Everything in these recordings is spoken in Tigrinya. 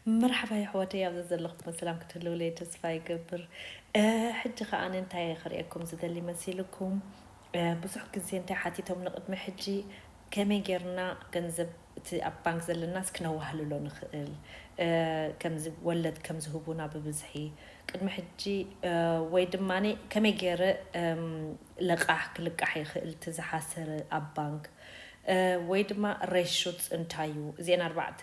መርሓባ የሕዋተይ፣ ኣብዚ ዘለኹም ሰላም ክትህልውለይ ተስፋ ይገብር። ሕጂ ከኣ እንታይ ክርእየኩም ዝደሊ መሲልኩም? ብዙሕ ግዜ እንታይ ሓቲቶም ንቕድሚ ሕጂ ከመይ ጌርና ገንዘብ እቲ ኣብ ባንክ ዘለናስ ክነዋህልሎ ንኽእል፣ ከምዚ ወለድ ከም ዝህቡና ብብዝሒ ቅድሚ ሕጂ፣ ወይ ድማ ከመይ ገይረ ለቓሕ ክልቃሕ ይኽእል እቲ ዝሓሰረ ኣብ ባንክ፣ ወይ ድማ ሬሾት እንታይ እዩ? እዚአን ኣርባዕተ፣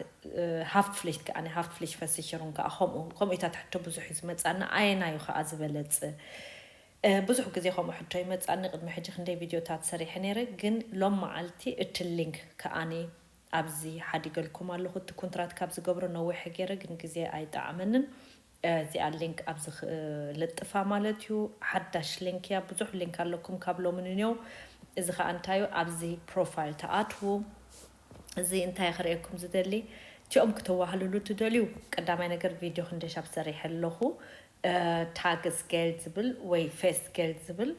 ሃፍት ፍሊሽት ከኣ፣ ሃፍት ፍሊሽ ፈሲሽሩን ከኣ ከምኡ ከምኡ ኢታ ትሕቶ ብዙሕ እዩ ዝመጻና። ኣየና እዩ ከኣ ዝበለጽ? ብዙሕ ግዜ ከምኡ ሕቶ ይመጻኒ። ቅድሚ ሕጂ ክንደይ ቪድዮታት ሰሪሐ ነይረ፣ ግን ሎም መዓልቲ እቲ ሊንክ ከኣኒ ኣብዚ ሓዲገልኩም ኣለኹ። እቲ ኩንትራት ካብ ዝገብሮ ነዊሐ ገይረ፣ ግን ግዜ ኣይጠዓመንን። እዚኣ ሊንክ ኣብዚ ልጥፋ ማለት እዩ። ሓዳሽ ሊንክ እያ። ብዙሕ ሊንክ ኣለኩም ካብ ሎሚ ንኔው። እዚ ከኣ እንታይ እዩ? ኣብዚ ፕሮፋይል ተኣትዉ። እዚ እንታይ ክርእየኩም ዝደሊ? እቲኦም ክተዋህልሉ ትደልዩ፣ ቀዳማይ ነገር ቪድዮ ክንደሻብ ሰሪሐ ኣለኹ። ታግስ ጌልድ ዝብል ወይ ፌስት ጌልድ ዝብል፣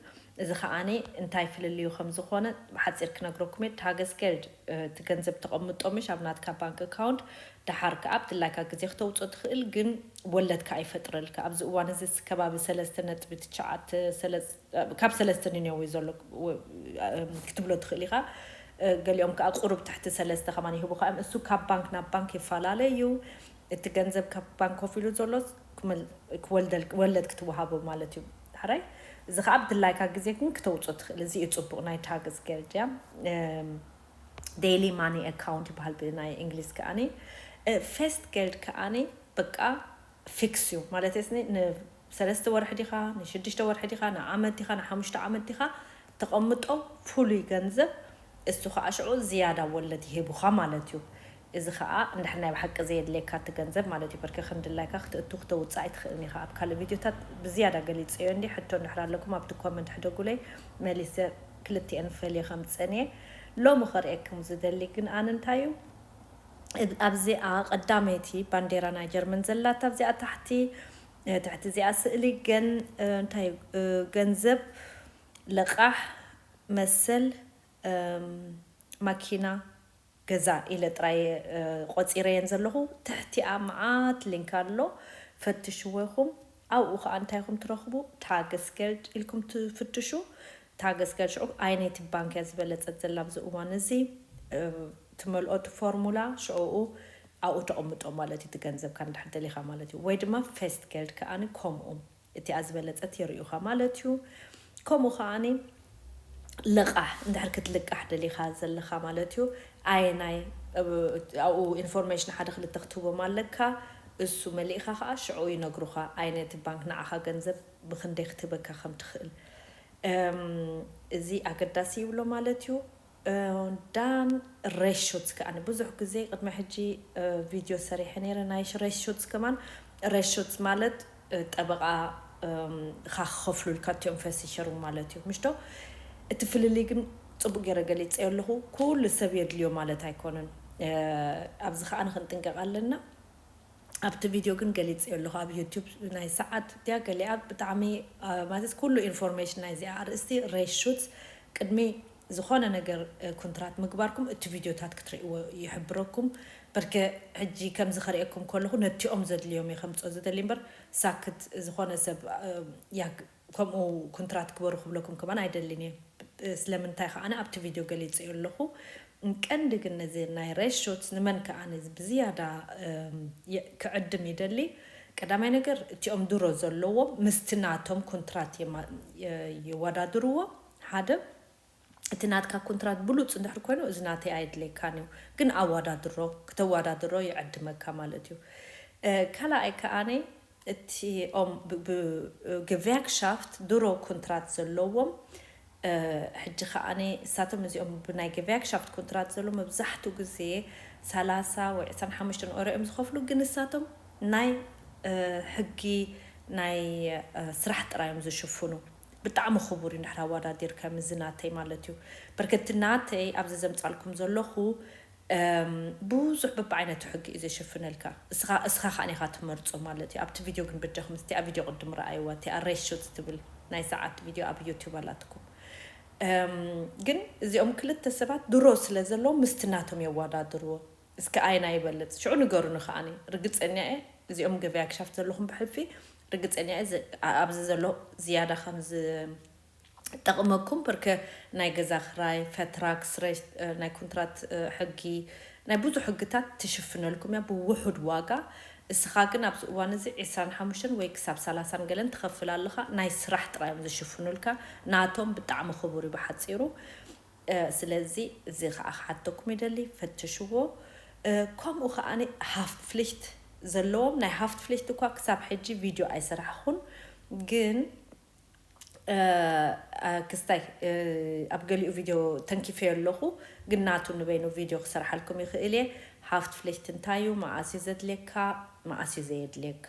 እዚ ከኣኒ እንታይ ፍልልዩ ከም ዝኾነ ብሓፂር ክነግረኩም እየ። ታግስ ጌልድ እቲ ገንዘብ ተቐምጦ ምሽ ኣብ ናትካ ባንክ ኣካውንት፣ ደሓር ከኣ ኣብ ድላይካ ግዜ ክተውፅኦ ትኽእል፣ ግን ወለድካ ኣይፈጥረልካ። ኣብዚ እዋን እዚ ከባቢ ሰለስተ ነጥቢ ትሽዓተ፣ ሰለስ-፣ ካብ ሰለስተ ንነዊ ዘሎ ክትብሎ ትኽእል ኢኻ። ገሊኦም ከኣ ቁሩብ ትሕቲ ሰለስተ ከማን ይህቡኻ እዮም። እሱ ካብ ባንክ ናብ ባንክ ይፈላለ እዩ። እቲ ገንዘብ ካብ ባንክ ኮፍ ኢሉ ዘሎስ ክመል-፣ ክወልደል-፣ ወለድ ክትወሃቦ ማለት እዩ። ሕራይ፣ እዚ ከኣ ብድላይካ ግዜ ግን ክተውፅኦ ትኽእል። እዚ እዩ ፅቡቕ ናይ ታግስ ጌልድ እያ። ዴይሊ ማኒ ኣካውንት ይበሃል ብናይ እንግሊዝ ከኣኒ። ፌስት ጌልድ ከኣኒ በቃ ፊክስ እዩ ማለት እየ። ንሰለስተ ወርሒ ዲኻ፣ ንሽዱሽተ ወርሒ ዲኻ፣ ንዓመት ዲኻ፣ ንሓሙሽተ ዓመት ዲኻ፣ ተቐምጦ ፍሉይ ገንዘብ፣ እሱ ኸዓ ሽዑ ዝያዳ ወለድ ይህቡኻ ማለት እዩ። እዚ ኸዓ እንድሕር ናይ ብሓቂ ዘየድልየካ እቲ ገንዘብ ማለት እዩ። በርከ ከም ድላይካ ክትእቱ ክተውፅእ ኣይትኽእልን ኢኻ። ኣብ ካልእ ቪድዮታት ብዝያዳ ገሊፀዮ እንዲ፣ ሕቶ እንድሕር ኣለኩም ኣብቲ ኮመንት ሕደጉለይ፣ መሊሰ ክልቲኤን ፈልየ ከምፀን እየ። ሎሚ ከርእየኩም ዝደሊ ግን ኣነ እንታይ እዩ፣ ኣብዚኣ ቀዳመይቲ ባንዴራ ናይ ጀርመን ዘላታ ኣብዚኣ ታሕቲ፣ ትሕቲ እዚኣ ስእሊ ገን-፣ እንታይ እዩ፣ ገንዘብ፣ ለቓሕ፣ መሰል፣ ማኪና፣ ገዛ ኢለ ጥራይ ቆፂረየን ዘለኹ። ትሕቲኣ መዓት ሊንክ ኣሎ፣ ፈትሽዎ ኢኹም። ኣብኡ ከዓ እንታይ ኢኹም ትረኽቡ? ታግስ ጌልድ ኢልኩም ትፍትሹ። ታግስ ጌልድ ሽዑ ኣየነይቲ ባንክ እያ ዝበለጸት ዘላ ኣብዚ እዋን እዚ፣ ትመልኦ እቲ ፎርሙላ ሽዑኡ ኣብኡ ተቐምጦ ማለት እዩ፣ እቲ ገንዘብካ እንድሕር ደሊኻ ማለት እዩ። ወይ ድማ ፌስት ጌልድ ከኣኒ ከምኡ እቲኣ ዝበለጸት የርእዩኻ ማለት እዩ። ከምኡ ከኣኒ ለቓሕ እንድሕር ክትልቃሕ ደሊኻ ዘለኻ ማለት እዩ። ኣየናይ፣ ኣብኡ ኢንፎርሜሽን ሓደ ክልተ ክትህቦም ኣለካ። እሱ መሊእኻ ከዓ ሽዑ ይነግሩኻ ኣየነይቲ ባንክ ንዓኻ ገንዘብ ብክንደይ ክትህበካ ከም ትኽእል። እዚ ኣገዳሲ ይብሎ ማለት እዩ። ዳን ሬሾት ከኣ ብዙሕ ግዜ ቅድሚ ሕጂ ቪድዮ ሰሪሐ ነይረ ናይ ሬሾት ከማን። ሬሾት ማለት ጠበቓ ኻ ክኸፍሉልካ እቲኦም ፈሲሸሩ ማለት እዩ፣ ምሽቶ? እቲ ፍልልይ ግን ጽቡቅ ገይረ ገሊጸዮ ኣለኹ። ኩሉ ሰብ የድልዮ ማለት ኣይኮነን። ኣብዚ ከኣ ንክንጥንቀቕ ኣለና። ኣብቲ ቪድዮ ግን ገሊጸዮ ኣለኹ፣ ኣብ ዩቱብ ናይ ሰዓት ድያ ገሊኣ ብጣዕሚ፣ ማለት ኩሉ ኢንፎርሜሽን ናይዚኣ ኣርእስቲ ሬሾት ቅድሚ ዝኾነ ነገር ኩንትራት ምግባርኩም እቲ ቪድዮታት ክትርእይዎ ይሕብረኩም። በርከ ሕጂ ከምዚ ከርእየኩም ከለኹ ነቲኦም ዘድልዮም እየ ከምፅኦ ዝደሊ እምበር ሳክት ዝኾነ ሰብ ያግ ከምኡ ኩንትራት ግበሩ ክብለኩም ከማን ኣይደልን እየ። ስለምንታይ ከኣ ኣብቲ ቪድዮ ገሊጸዮ ኣለኹ። ቀንዲ ግን ነዚ ናይ ሬሾት ንመን ከኣ ብዝያዳ ክዕድም ይደሊ። ቀዳማይ ነገር እቲኦም ድሮ ዘለዎም ምስቲ ናቶም ኩንትራት የወዳድርዎ። ሓደ እቲ ናትካ ኩንትራት ብሉጽ እንድሕር ኮይኑ እዚ ናተይ ኣይድለይካን እዩ፣ ግን ኣወዳድሮ፣ ክተወዳድሮ ይዕድመካ ማለት እዩ። ካልኣይ ከኣ እቲኦም ብ-፣ ብ-፣ ግቬርክሻፍት ድሮ ኩንትራት ዘለዎም፣ ሕጂ ከኣ ንሳቶም እዚኦም ብናይ ግቬርክሻፍት ኩንትራት ዘሎ መብዛሕትኡ ግዜ ሰላሳ ወይ ዕስራን ሓሙሽተን ኦሮ እዮም ዝኸፍሉ፣ ግን ንሳቶም ናይ ሕጊ ናይ ስራሕ ጥራይ እዮም ዝሽፍኑ። ብጣዕሚ ክቡር እዩ እንድሕር ኣወዳዲርካ ምስዚ ናተይ ማለት እዩ። በርከቲ ናተይ ኣብዚ ዘምጻልኩም ዘለኹ ብዙሕ በብዓይነቱ ሕጊ እዩ ዘሸፍነልካ። እስኻ፣ እስኻ ከኣ ኢኻ ትመርጾ ማለት እዩ። ኣብቲ ቪድዮ ግን ብደኹም፣ እቲኣ ቪድዮ ቅድም ረኣይዋ፣ እቲኣ ሬሾት ትብል ናይ ሰዓት ቪድዮ ኣብ ዩቱብ ኣላትኩም። ግን እዚኦም ክልተ ሰባት ድሮ ስለ ዘለዉ ምስቲ ናቶም የወዳድርዎ። እስከ ኣይና ይበልጽ ሽዑ ንገሩኒ ከዓኒ። ርግጸኛ እየ እዚኦም ገበያ ክሻፍት ዘለኹም ብሕልፊ ርግጸኛ እየ ዝ- ኣ- ኣብዚ ዘሎ ዝያዳ ከም ዝጠቕመኩም። ብርከ ናይ ገዛ ክራይ፣ ፈትራክስ፣ ሬስ- እ፣ ናይ ኮንትራት እ፣ ሕጊ፣ ናይ ብዙሕ ሕግታት ትሽፍነልኩም እያ ብውሑድ ዋጋ። እስኻ ግን ኣብዚ እዋን እዚ ዕስራን ሓሙሽተን ወይ ክሳብ ሰላሳን ገለን ትኸፍል ኣለኻ። ናይ ስራሕ ጥራይ እዮም ዝሽፍኑልካ። ናቶም ብጣዕሚ ክቡር እዩ ብሓፂሩ። ስለዚ እዚ ከዓ ክሓተኩም ይደሊ። ፈትሽዎ። ከምኡ ከዓ ሃፍትፍሊክት ዘለዎም ናይ ሃፍትፍሊክት እኳ ክሳብ ሕጂ ቪድዮ ኣይሰራሕኹን፣ ግን ክስታይ ኣብ ገሊኡ ቪድዮ ተንኪፈዮ ኣለኹ፣ ግን ናቱ ንበይኑ ቪድዮ ክሰርሓልኩም ይኽእል እየ። ሃፍትፍሊክት እንታይ እዩ፣ መኣስ እዩ ዘድልየካ፣ መኣስ እዩ ዘየድልየካ፣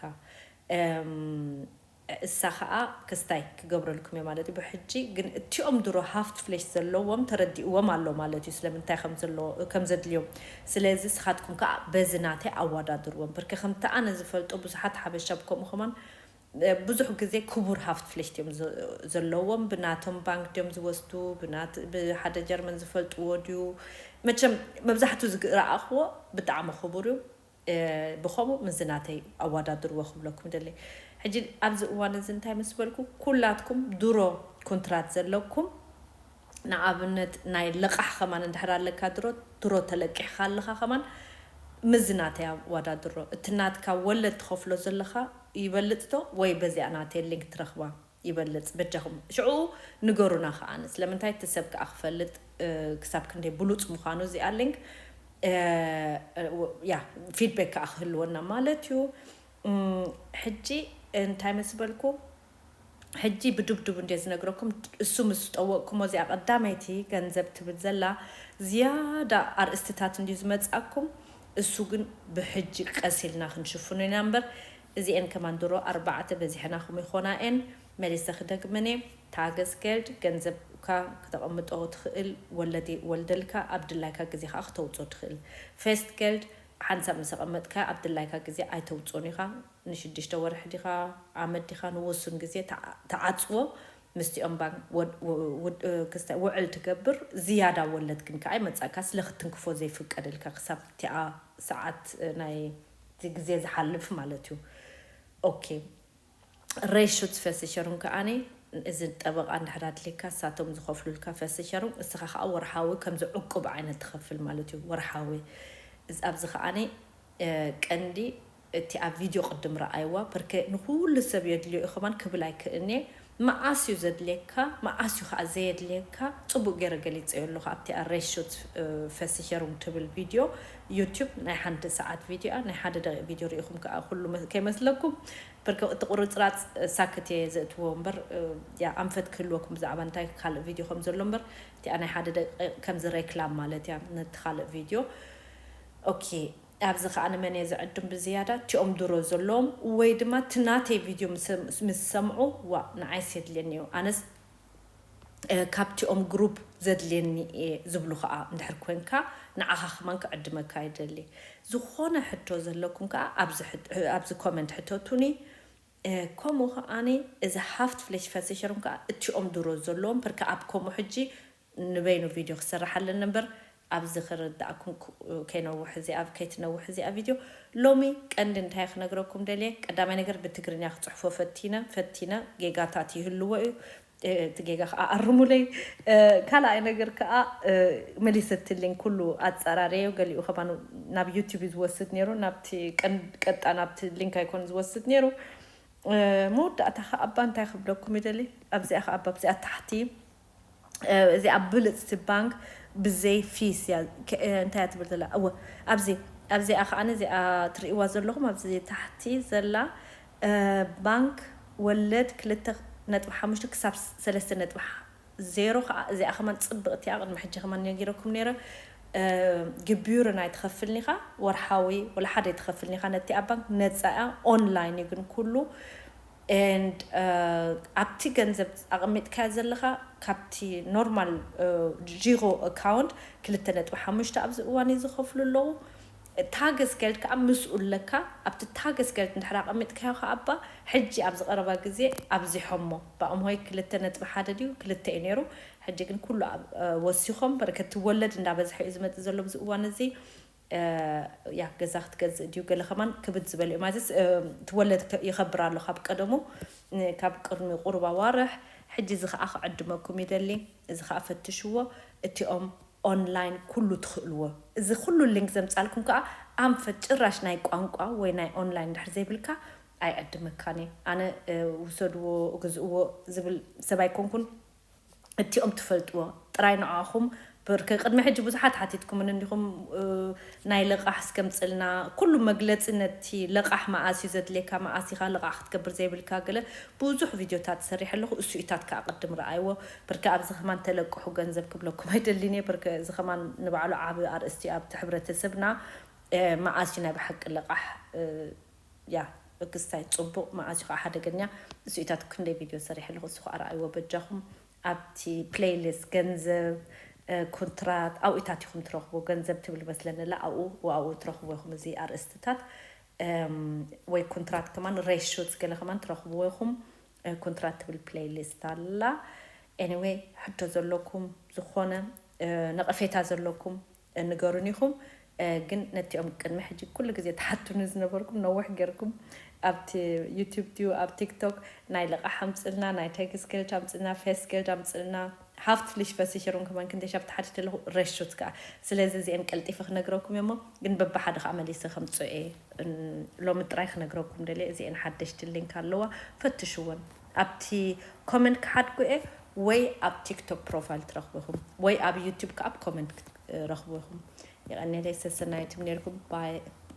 እሳ ከዓ ክስታይ ክገብረልኩም እየ ማለት እዩ። ብሕጂ ግን እቲኦም ድሮ ሃፍትፍሊክት ዘለዎም ተረዲእዎም ኣሎ ማለት እዩ ስለምንታይ ከም ዘሎ ከም ዘድልዮም። ስለዚ ስኻትኩም ከዓ በዚ ናተይ ኣወዳድርዎም። ብርክ ከምቲ ኣነ ዝፈልጦ ብዙሓት ሓበሻ ብከምኡ ከማን ብዙሕ ግዜ ክቡር ሃፍትፍሊክት እዮም ዘለዎም። ብናቶም ባንክ ድዮም ዝወስዱ፣ ብሓደ ጀርመን ዝፈልጥዎ ድዩ፣ መቸም መብዛሕትኡ ዝረኣኽዎ ብጣዕሚ ክቡር እዩ። ብኸምኡ ምዚ ናተይ ኣወዳድርዎ ክብለኩም ደሊ። ሕጂ ኣብዚ እዋን እዚ እንታይ ምስ በልኩ፣ ኩላትኩም ድሮ ኮንትራት ዘለኩም፣ ንኣብነት ናይ ልቓሕ ከማን እንድሕር ኣለካ ድሮ ድሮ ተለቂሕካ ኣለካ ከማን ምዚ ናተይ ኣወዳድሮ። እቲ ናትካ ወለድ ትኸፍሎ ዘለኻ ይበልጽ ዶ ወይ በዚኣ ናተይ ሊንክ ትረኽባ ይበልጽ? በጃኹም ሽዑ ንገሩና። ከዓን ስለምንታይ እቲ ሰብ ከዓ ክፈልጥ ክሳብ ክንደይ ብሉጽ ምዃኑ እዚኣ ሊንክ ያ ፊድባክ ከዓ ክህልወና ማለት እዩ። ሕጂ እንታይ ምስ በልኩ፣ ሕጂ ብድብድቡ እንደ ዝነግረኩም እሱ ምስ ጠወቅኩሞ እዚኣ ቀዳመይቲ ገንዘብ ትብል ዘላ ዝያዳ ኣርእስትታት እንድዩ ዝመፅኣኩም። እሱ ግን ብሕጂ ቀስ ኢልና ክንሽፍኖ ኢና እምበር እዚኤን ከማን ድሮ ኣርባዕተ በዚሐናኹም ይኾና ኤን። መሊሰ ክደግመን እየ። ታገስገልድ ገንዘብካ ክተቐምጦ ትኽእል፣ ወለድ ይወልደልካ፣ ኣብ ድላይካ ግዜ ከዓ ክተውፅኦ ትኽእል። ፌስትገልድ ሓንሳብ ምስ ኣቐመጥካ ኣብ ድላይካ ግዜ ኣይተውፅኦን ኢኻ። ንሽዱሽተ ወርሒ ዲኻ ዓመት ዲኻ ንውሱን ግዜ ተዓ- ተዓፅዎ። ምስቲኦም ባንክ ወድ- ውድ- ክስታይ ውዕል ትገብር። ዝያዳ ወለድ ግን ከዓ ይመፃካ ስለ ክትንክፎ ዘይፍቀደልካ ክሳብ እቲኣ ሰዓት ናይ እቲ ግዜ ዝሓልፍ ማለት እዩ። ኦኬ ሬሹት ፈስሸሩን ከዓኒ እዚ ጠበቃ እንድሕር ኣድልየካ እሳቶም ዝኸፍሉልካ ፈስሸሩን እስኻ ከዓ ወርሓዊ ከምዚ ዕቁብ ዓይነት ትኸፍል ማለት እዩ። ወርሓዊ እዚ ኣብዚ ከዓኒ ቀንዲ እቲ ኣብ ቪድዮ ቅድም ረኣይዋ ፐርከ ንኩሉ ሰብ የድልዮ እዩ ከማን ክብል ኣይክእልንየ። መዓስ እዩ ዘድልየካ መዓስ እዩ ከዓ ዘየድልየካ ፅቡቅ ገይረ ገሊፀዮ ኣለኹ ኣብቲ ኣሬሾት ፈስሸሩም ትብል ቪድዮ ዩቱብ ናይ ሓንቲ ሰዓት ቪድዮ እያ። ናይ ሓደ ደቂቅ ቪድዮ ርኢኹም ከዓ ኩሉ መ- ከይመስለኩም ፐርከ እቲ ቁርፅራፅ ሳክት እየ ዘእትዎ እምበር ያ ኣንፈት ክህልወኩም ብዛዕባ እንታይ ካልእ ቪድዮ ከም ዘሎ እምበር እቲኣ ናይ ሓደ ደቂቅ ከምዚ ሬክላም ማለት እያ ነቲ ካልእ ቪድዮ። ኦኬ ኣብዚ ከዓ ንመን እየ ዝዕድም ብዝያዳ እቲኦም ድሮ ዘለዎም ወይ ድማ እቲ ናተይ ቪድዮ ምስ ምስ ዝሰምዑ ዋ ንዓይስ የድልየኒ እዩ ኣነስ እ፣ ካብቲኦም ግሩፕ ዘድልየኒ እየ ዝብሉ ከዓ እንድሕር ኮንካ ንዓኻ ከማን ክዕድመካ ይደሊ። ዝኾነ ሕቶ ዘለኩም ከዓ ኣብዚ ሕት- ኣብዚ ኮመንት ሕተቱኒ። እ፣ ከምኡ ከዓኒ እዚ ሃፍት ፍሌሽ ፈሲሸሩም ከዓ እቲኦም ድሮ ዘለዎም ፐርከ ኣብ ከምኡ ሕጂ ንበይኑ ቪድዮ ክሰርሕ ኣለኒ እምበር ኣብዚ ክርዳእኩም ክ- ከይነውሕ እዚኣ ከይትነውሕ እዚኣ ቪድዮ ሎሚ ቀንዲ እንታይ ክነግረኩም ደልየ ቀዳማይ ነገር ብትግርኛ ክፅሕፎ ፈቲነ ፈቲነ ጌጋታት ይህልዎ እዩ እቲ ጌጋ ከዓ ኣርሙለይ ካልኣይ ነገር ከዓ መሊሰትልኝ ኩሉ ኣፀራረዮ ገሊኡ ከማኑ ናብ ዩቲብ እዩ ዝወስድ ነይሩ ናብቲ ቀጣ ናብቲ ሊንክ ኣይኮን ዝወስድ ነይሩ መወዳእታ ከዓ ኣባ እንታይ ክብለኩም ይደሊ ኣብዚኣ ከዓ ኣብዚኣ ታሕቲ እዚኣ ብልፅቲ ባንክ ብዘይ ፊስ እያ እንታይ እያ ትብል ዘላ እወ ኣብዚ ኣብዚኣ ከዓ እዚኣ ትርእይዋ ዘለኹም ኣብዚ ታሕቲ ዘላ ባንክ ወለድ ክልተ ነጥቢ ሓሙሽተ ክሳብ ሰለስተ ነጥቢ ዜሮ ከዓ እዚኣ ከማን ፅብቕቲ እያ ቅድሚ ሕጂ ከማን ነጊረኩም ነይረ ግቢዩርን ኣይትኸፍልኒኻ ወርሓዊ ወላ ሓደ ኣይትኸፍልኒኻ ነቲ ኣብ ባንክ ነፃ እያ ኦንላይን እዩ ግን ኩሉ and ኣብቲ ገንዘብ ኣቐሚጥካዮ ዘለኻ ካብቲ ኖርማል ጂሮ ኣካውንት ክልተ ነጥቢ ሓሙሽተ ኣብዚ እዋን እዩ ዝኸፍሉ ኣለዉ ታገስገልድ ከዓ ምስኡ ኣለካ ኣብቲ ታገስገልድ እንድሕር ኣቐሚጥካዮ ከዓ እባ ሕጂ ኣብዚ ቀረባ ግዜ ኣብዚሖሞ ብኣምሆይ ክልተ ነጥቢ ሓደ ድዩ ክልተ እዩ ነይሩ ሕጂ ግን ኩሉ ወሲኾም በረከቲ ወለድ እንዳበዝሐ እዩ ዝመፅእ ዘሎ ብዚ እዋን እዚ ያ ገዛ ክትገዝእ ድዩ ገለ ከማን ክብድ ዝበለ እዩ ማለትስ ትወለድ ይኸብር ኣሎ ካብ ቀደሙ ካብ ቅድሚ ቁሩብ ኣዋርሕ። ሕጂ እዚ ከዓ ክዕድመኩም ይደሊ። እዚ ከዓ ፈትሽዎ። እቲኦም ኦንላይን ኩሉ ትኽእልዎ። እዚ ኩሉ ሊንክ ዘምፃልኩም ከዓ ኣንፈት ጭራሽ ናይ ቋንቋ ወይ ናይ ኦንላይን ድሕር ዘይብልካ ኣይዕድመካን እዩ። ኣነ ውሰድዎ ግዝእዎ ዝብል ሰብ ኣይኮንኩን። እቲኦም ትፈልጥዎ ጥራይ ንዓኹም ብርክ ቅድሚ ሕጂ ብዙሓት ሓቲትኩምን እንዲኹም ናይ ለቃሕ እስከምፅልና ኩሉ መግለፂ ነቲ ለቃሕ መኣስ እዩ ዘድልየካ መኣስ ኢኻ ለቃሕ ክትገብር ዘይብልካ ገለ ብዙሕ ቪድዮታት ሰሪሐ ኣለኹ። እሱኢታት ከዓ ቅድም ረኣይዎ ብርክ ኣብዚ ከማን ተለቅሑ ገንዘብ ክብለኩም ኣይደሊን እየ። ብርክ እዚ ከማን ንባዕሉ ዓብ ኣርእስቲ ኣብቲ ሕብረተሰብና መኣስ እዩ ናይ ብሓቂ ለቃሕ ያ እክስታይ ፅቡቅ መኣስ እዩ ከዓ ሓደገኛ። እሱኢታት ክንደይ ቪድዮ ሰሪሐ ኣለኹ እሱ ከዓ ረኣይዎ በጃኹም። ኣብቲ ፕሌይሊስት ገንዘብ ኮንትራት ኣብኡታት ኢኹም ትረኽቦ። ገንዘብ ትብል መስለኒ ኣላ ኣብኡ ኣብኡ ትረኽቦ ኢኹም እዚ ኣርእስትታት ወይ ኮንትራት ከማን ሬሾት ገለ ከማን ትረኽብዎ ኢኹም። ኮንትራት ትብል ፕሌይሊስት ኣላ። ኤኒወይ ሕቶ ዘለኩም ዝኾነ ነቐፌታ ዘለኩም ንገሩን ኢኹም። ግን ነቲኦም ቅድሚ ሕጂ ኩሉ ግዜ ተሓቱኒ ዝነበርኩም ነዊሕ ጌርኩም ኣብቲ ዩቲብ ድዩ ኣብ ቲክቶክ ናይ ልቓሕ ኣምፅልና ናይ ቴክስ ገልድ ኣምፅልና ፌስ ገልድ ኣምፅልና ሃፍት ፍሊሽ ፈሲሽሩን ከማን ክንደሻ ብተሓዲሽ ኣለኹ ረሹት ከዓ። ስለዚ እዚአን ቀልጢፈ ክነግረኩም እሞ ግን በብሓደ ከዓ መሊሰ ከምፅኦ እየ። ሎሚ ጥራይ ክነግረኩም ደልየ እዚአን ሓደሽቲ ሊንክ ኣለዋ ፈትሽወን። ኣብቲ ኮመንት ክሓድጉ እየ ወይ ኣብ ቲክቶክ ፕሮፋይል ትረኽቡ ኢኹም ወይ ኣብ ዩቲብ ከዓ ኣብ ኮመንት ክትረኽቡ ኢኹም። የቐኔለይ ሰሰናይትም ነርኩም ባይ